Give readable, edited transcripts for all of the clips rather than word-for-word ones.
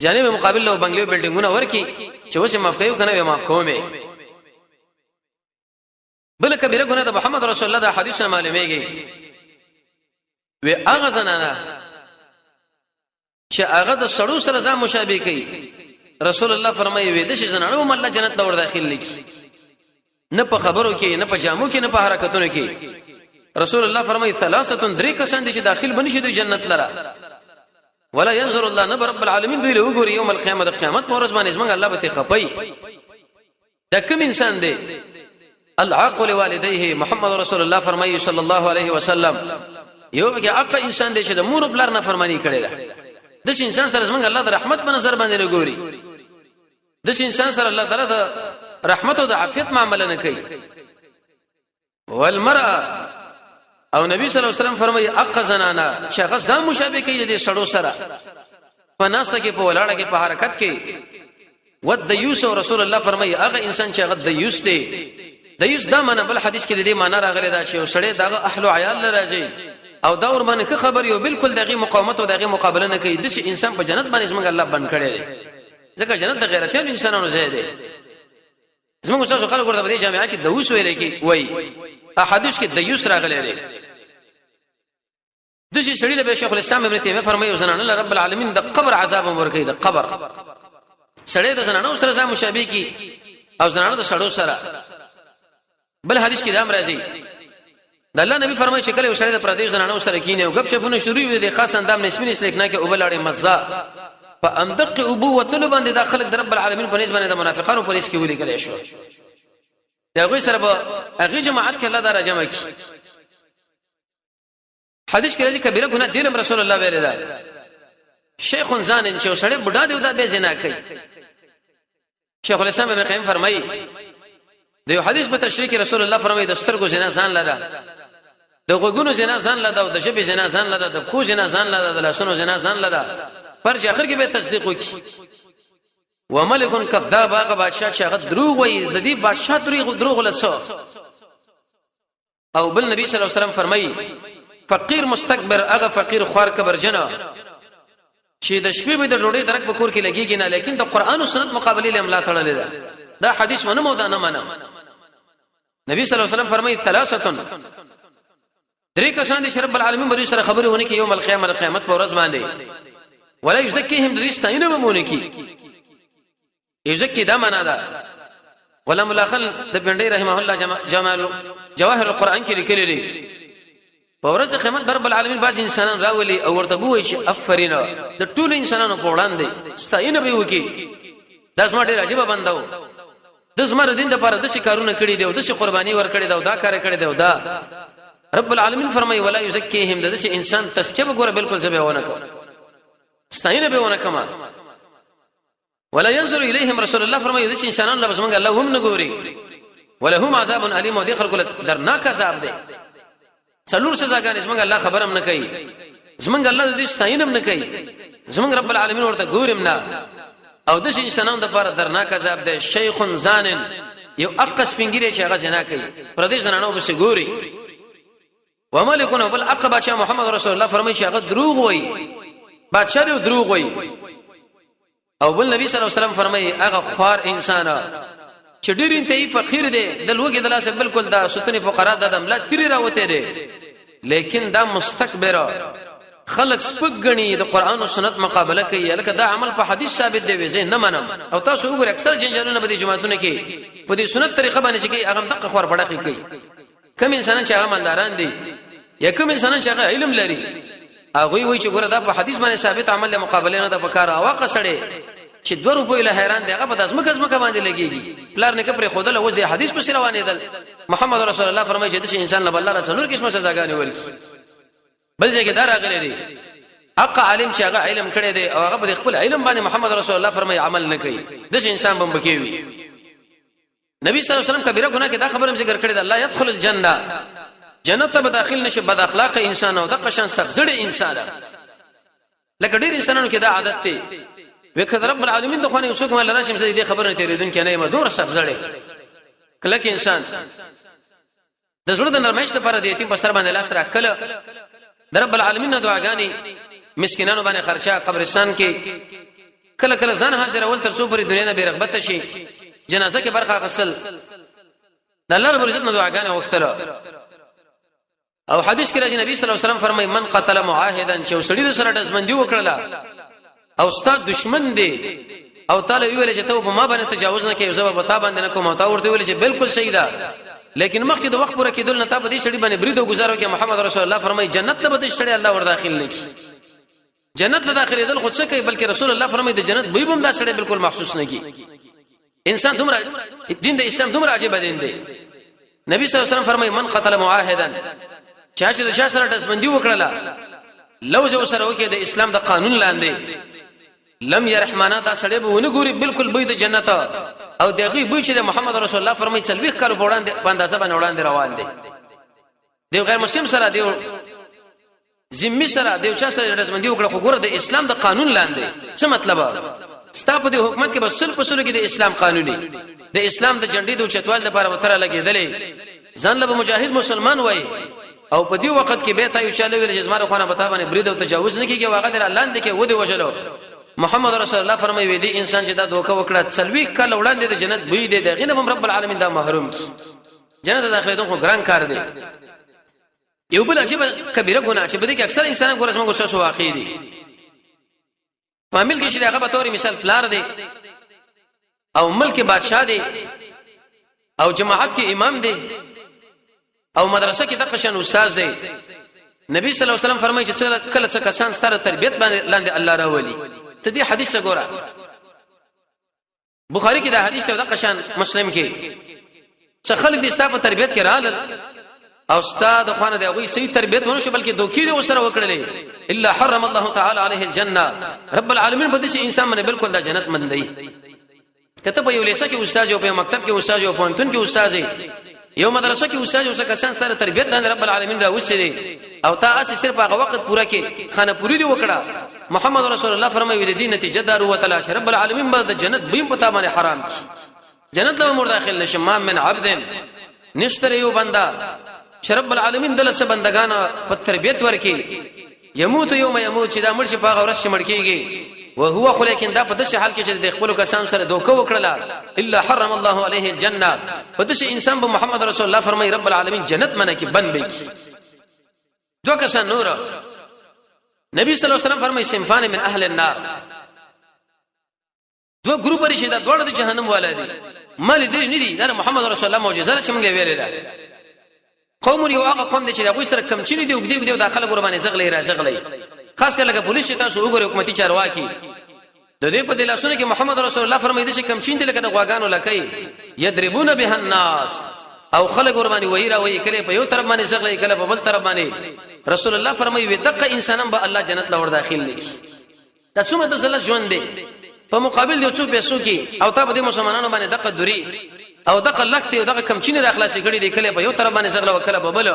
جانب مقابل له بنگلو بلډینګونه ورکی چې اوس معاف کوي کنه به معاف کومه. بل کبیره ګناه د محمد رسول الله د حدیث نه معلومیږي، وی هغه زنانه چې هغه د سړو سره ځان مشابه کوي، رسول الله فرمایي وی د شي زنانه هم الله جنت ته ور داخل نکي، نه په خبرو کې، نه په جامو کې، نه په حرکتونو کې. رسول الله فرمایي ثلاثه، درې کسان دي چې داخل بنشي د جنت لره، ولا ينظر الله، نب رب العالمین دوی له وګوري یوم القیامت، قیامت پر ورځ باندې زمونږ الله به ته خپي. دا کوم انسان دی؟ العاق لوالديه. محمد رسول الله فرمایي صلی الله علیه وسلم، یو بګه حق انسان دی چې د مور بلر نه فرمانی کړی ده. د انسان سره زمونږ الله د رحمت په نظر باندې نه ګوري. د انسان سره الله تعالی د رحمت او د عافیت معاملې نه کوي. والمرأه، او نبی صلی الله علیه وسلم فرمایي اق زنانا چې هغه ځان مشابه کوي د سړو سره په ناسته کې، په ولاړه کې، په حرکت کې. ود یوسف، رسول الله فرمایي هغه انسان چې هغه د یوس دی. د یوس دا معنی بل حدیث کې د دې معنی راغلی دا چې سړی دغه اهل عیال لراځي او دا ور باندې خبر یو بالکل دغه مقاومت او دغه مقابله نه کوي، د انسان په جنت باندې زمونږ الله بند کړی دی، ځکه جنت د غیرتیانو انسانانو ځای دی. زموږ تاسو خلک ورته په دې جامعه کې دوس ویل کی وای، احادیث کې دیوس راغلی دی. د شي سړي له شیخ الاسلام ابن تیمیه فرمایي زنانه له رب العالمین د قبر عذاب ورکړي. د قبر سړی د زنانه سره ځان مشابه کی او زنانه د سړو سره. بل حدیث کې دام راځي، د الله نبی فرمایي چې کله یو سړی د پردیو زنانو سره کینې او غب شپونه شروع وي، د خاص اندام نه سپین اسلیک نه کې او بلاړې مزه په اندق ابو وتل باندې، د خلک د رب العالمین په نسبت باندې د منافقانو په نس کې ولیکل شو. دا غوي سره به هغه جماعت کې الله تعالی جمع کی. حدیث کې راځي کبیره ګناه دیرم رسول الله ویل دا شیخ زان چې سړی بډا دی او دا به زنا کوي. شیخ الاسلام ابن قیم فرمایي د یو حدیث په تشریح کې رسول الله فرمایي د سترګو زنا ځان لره، د غوګونو زنا ځان لره، او د ژبې زنا ځان لره، د پښو زنا ځان لره، د لاسونو زنا ځان لره، پر چې اخر کې به تصدیق وکړي. وملک کذاب، هغه بادشاہ چې هغه دروغ وایي، د دې بادشاہ دروغ لسو. او بل نبی صلی الله علیه وسلم فرمایي فقیر مستکبر، هغه فقیر خوار کبر جنا چې د شپې به د ډوډۍ درک په کور کې لګیږي نه، لیکن د قران او سنت مقابله له املا تړلې ده. دا حدیث منم او دا نه منم. نبی صلی الله علیه وسلم فرمایي ثلاثه، درې کسان دي چې رب العالمین به سره خبرې ونه کوي یوم القیامت، قیامت پر ورځ باندې، ولا یزکیهم، د دې ستاینه به مونږ کی. یزکی دا معنا ده. غلام الله خان د پندای رحمه الله جمال جواهر القرآن کې لیکلي دي، په ورځ قیامت رب العالمین بعض انسانان راولي او ورته وایي چې افرین، د ټولو انسانانو په وړاندې ستاینه به وکي، دا زما ډېر عجیب بنده و، د زما د دین لپاره د څه کارونه کړی دی او د څه قرباني ور کړی دی او دا کار کړی دی. او دا رب العالمین فرمایي ولا یزکیهم، د څه انسان تزکیه وګوره بالکل زبې ونه کو، ستاینه به ونه کما. ولا ينظر اليهم، رسول الله فرمایي چې انسانان له زمونږ الله هم نه ګوري، ولهم عذاب الیم، او دې خلکو له درناک عذاب دی. څلور سزاګانې، زمونږ الله خبرم نه کوي، زمونږ الله دې ستاینم نه کوي، زمونږ رب العالمین ورته ګورم نه، او د انسانانو لپاره درناک عذاب دی. شیخ زانن، یو اقص پنګری چې هغه زنا کوي، پر دې زنانو بس ګوري. وملکونه، بل عقبه چې محمد رسول الله فرمایي چې هغه دروغ وایي، بادشاہ دروغ وایي. او بل نبی صلی الله علیه وسلم فرمایي هغه خوار انسان چې ډیر انتهایی فقیر دی، د لوګي د لاسه بالکل دا ستنې فقرا د دملا تیری راوته دی، لیکن دا مستکبر خلق سپک غني، د قران او سنت مقابله کوي، لکه دا عمل په حدیث ثابت دی وزه نه منم. او تاسو وګورئ اکثر جنجالونه به د جماعتونو کې په دې سنت طریقه باندې چې کوي، هغه دغه خور پړخې کوي. کوم انسانان چې هغه مالداران دي یا کوم انسانان چې هغه علم لري، هغه وایي چې ګوره دا په حدیث باندې ثابت عمل له مقابله نه د پکار او قصړې چې 2 روپۍ له حیران دی، هغه په داس مکه مکه باندې لګيږي، پلار نه کپره خودل اوس د حدیث په روانې دل. محمد رسول الله فرمایي چې د انسان له الله رسول نور قسمه سزاګانې ورکړي. بل ځای کې دا راغلي دي حق عالم چې هغه علم کړی دی او هغه په خپل علم باندې محمد رسول الله فرمایي عمل نه کوي، د انسان بم بکیوي. نبی صلی الله علیه وسلم کبیره ګناه کې دا خبره ذکر کړې ده، الله يدخل الجنه، جنت ته داخل نشي بد اخلاق انسان او د قشن سبزړ انسان. لکه ډیر انسانانو کې دا عادت دی، وکړه رب العالمین د خوانې وسوک مال راشم زه دې خبره نه تیرېدون کې نه ما دوره سبزړ کله کې انسان د زړه د نرمښت لپاره د یتیم په سر باندې لاس راکله، د رب العالمین نه دعاګانې، مسکینانو باندې خرچه، قبرستان کې کله کله ځان حاضرول تر څو پرې دنیا نه بیرغبت شي، جنازه کې برخه اخیستل، د الله رب العزت نه دعاګانې غوښتل. او حدیث کې راځي، نبی صلی الله علیه وسلم فرمایي: من قتل معاهدا، چې وسړي د سره دزمندي وکړه او استاد دشمن دی او تعالی ویل چې ته په ما باندې تجاوز نه کوي، زه به تا باندې نه کوم، او تا ورته ویل چې بالکل صحیح ده، لیکن مخکې د وخت پوره کېدل نه تا په دې سړي باندې برید او گزارو کې، محمد رسول الله فرمایي جنت له به دې سړي الله ور داخل نه کی. جنت له داخلي دل خو څه کوي، بلکې رسول الله فرمایي د جنت بوی هم دا سړی بالکل محسوس نه کی. انسان دومره دین د اسلام دومره عجیب دین دی. نبی صلی الله علیه وسلم فرمایي: من قتل معاهدا، چا چې چا سره دزمندي وکړه، لوز وسره وکړه د اسلام د قانون لاندې، لم يرحمنا، دا سړی به ونه ګوري بالکل بوی د جنت، او دغه بوی چې محمد رسول الله فرمایي څلويخ کال په وړاندې په اندازه باندې وړاندې روان دی. د غیر مسلم سره، دی ذمي سره، د چا سره رضمندي وکړه، خو ګوره د اسلام د قانون لاندې. څه مطلب؟ ستا په دې حکومت کې بس سل په سلو کې د اسلام قانوني، د اسلام د جنډې د چتوال لپاره وتره لګېدلې، ځان له مجاهد مسلمان وای، او په دې وخت کې به تا یو چاله ویل چې زماره خو نه بتا باندې برید او تجاوز نه کیږي، واغه در لاندې کې ودی وجلو. محمد رسول الله فرمایي وی دي انسان چې دا دوکه وکړه، څلوي کال وړاندې د جنت بوی دی، دغه نه رب العالمین دا محروم کی. جنت داخله خو ګران کار دی. یو بل عجیب کبیره ګناه چې په دې کې اکثر انسانان ګورس موږ سره واقع دي، فامیل کې چې هغه به تور مثال پلار دی او ملک بادشاہ دی او جماعت کې امام دی او مدرسه کې دغه شان استاد دی. نبی صلی الله علیه وسلم فرمایي چې کله څه کسان ستاره تربیت باندې لاندې الله راولي. ته دې حدیث ګوره، بخاری کې دا حدیث ته دغه شان مسلم کې، څه خلک دې ستا په تربیت کې رالل او ستا د خوانه دی هغه صحیح تربیت ونه شو، بلکې دوکې دې وسره وکړلې، الا حرم الله تعالی عليه الجنه، رب العالمین په دې انسان باندې بالکل د جنت مند دی. کته په یو لیسه کې استاد، یو په مکتب کې استاد، یو پوهنتون کې استاد، یو مدرسه کې استاد، یو کسان سره تربیت لاندې رب العالمین راوستي او تا اس صرف هغه وخت پوره کې خانه پوری دی وکړه، محمد رسول الله فرمایي د دې نتیجه دار وتلا چې رب العالمین به د جنت بیم پتا باندې حرام کی، جنت له مور داخل نشم. ما من عبد، نشتر یو بندا چې رب العالمین دله څه بندگان په تربیت ورکی، يموت یوم يموت، چې دا مړ شي په هغه ورځ چې مړ کیږي، وهو خو لیکن دا په داسې حال کې چې د خپل کسان سره دوکه وکړه، الا حرم الله عليه الجنه، په داسې انسان به محمد رسول الله فرمایي رب العالمین جنت منه کې بند به کی. دوه کسان نور، نبی صلی الله علیه وسلم فرمایي صنفان من اهل النار، دوه ګروپ لري چې دا دواړه د جهنم والا دي. مال دې نه دي، دا محمد رسول الله معجزه چې موږ ویلې ده. قوم یو هغه قوم دي چې هغه سره کم چینی دی وګدي وګدي دا خلک ور باندې زغلې را زغلې، خاص کر لکه پولیس چې تاسو وګورئ، حکومتي چارواکي، د دې په دلاسونو کې محمد رسول الله فرمایي چې کم چین دي لکه د غواګانو لکې، یضربون بها الناس، او خلک ور باندې وਹੀ را وਹੀ، کله په یو طرف باندې زغلې، کله په بل طرف باندې. رسول الله فرمایي وي دغه انسانان به الله جنت لور داخل نکي. دا څومره د ذلت ژوند دی په مقابل د څو پیسو کې، او تا په دې مسلمانانو باندې دغه دوری او دغه لخت او دغه کمچین را خلاصې کړي دي، کله په یو طرف باندې زغله وکړه په بل.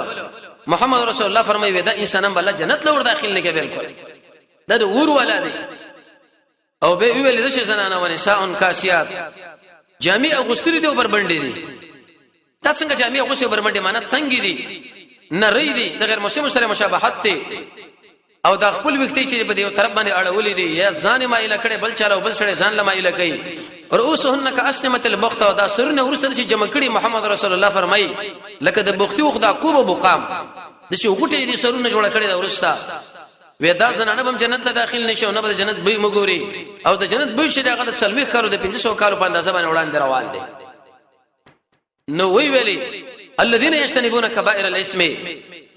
محمد رسول الله فرمایي دا انسانان به الله جنت لور داخل نه کوي، بالکل دا د ور ولا دی. او به ویل د شي زنانه ونساء کاسیات، جامع اغوستلې دي او بربنډې دي. تا څنګه جامع اغوستې بربنډې؟ معنی تنګې دي، نری دي، د غیر مسلمو سره مشابهت دي، او دا خپل وخت چې په دې طرف باندې اړولې دي، یا ځان مایل کړي بل چاله او بل سره ځان لمایل کوي. رؤوسهن کاسنمه البخت، او دا سرونه ورسره چې جمع کړي، محمد رسول الله فرمایي لکه د بختی او خدا کوب بقام د شي غټې دي سرونه جوړ کړي. دا ورسته وې دا زنانه بم جنت ته داخل نشي او نه به جنت بوی مګوري، او د جنت بوی چې دغه د 40 کالو د 500 کالو په اندازه باندې وړاندې روان دي. نو وی ویلي الذين يجتنبون كبائر الاسم،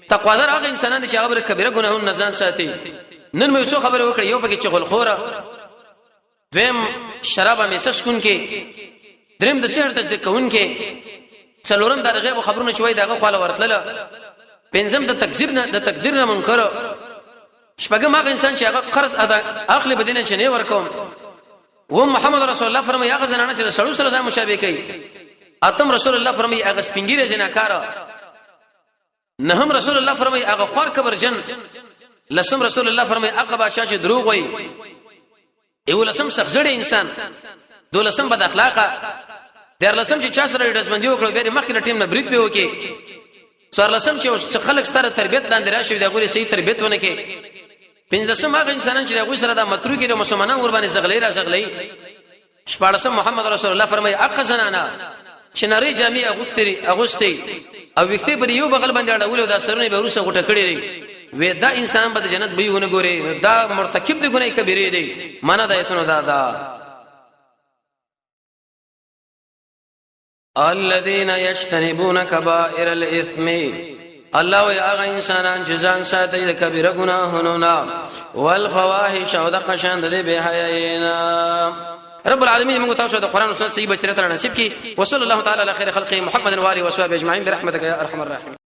تقوا دار هغه انسانان دي چې هغه کبیره ګناهونه نه ځان ساتي. نن مې څو خبره وکړه، یو پکې چغل خوره، دویم شراب مې سشکون کې، دریم د سحر تصدیق کوون کې، څلورم د غیب خبرونه چې وای دغه خواله ورتلله، پنځم د تکذیب نه د تقدیر نه منکر، شپږم هغه انسان چې هغه قرض ادا اخلي بدینه چې نه ورکوم، و محمد رسول الله فرمایي هغه زنانه چې سړو سره ځان مشابه کوي، اتم رسول الله فرمایي هغه سپینګیره جناکار، نهم رسول الله فرمایي هغه خوار کبر جن، لسم رسول الله فرمایي هغه بادشاہ چې دروغ وایي، یو لسم سخزړی انسان، دولسم بد اخلاقه، دیر لسم چې چا سره ډزبندي وکړو بیا مخکې ټیم نه برید پیو کې، څوار لسم چې خلک ستاره تربیت لاندې راشي د غوري صحیح تربیت ونه کې. پنځلسم هغه انسانان چې هغه سره د متروکې د مسلمانانو ور باندې زغلې را زغلې. شپاړسم، محمد رسول الله فرمایي، اق زنانا چې نری جامې اغوستي او ویخته پر یو بغل باندې اړول او د سرونه به روسه غټه کړی دی، وې دا انسان به د جنت به ونه ګوري، دا مرتکب د ګناه کبیره دی. معنا د ایتونو دا دا الذين يجتنبون كبائر الاثم، الله وی هغه انسانان چې ځان ساتي د کبیره ګناهونو نه، والفواحش او د قشان د بے حیاینا. رب العالمین موږ تاسو د قران او سنت صحیح بصیرت نصیب کړي. وصلی الله تعالی علی خیر خلقه محمد و علیه و صحبه اجمعین برحمتک یا ارحم الراحمین.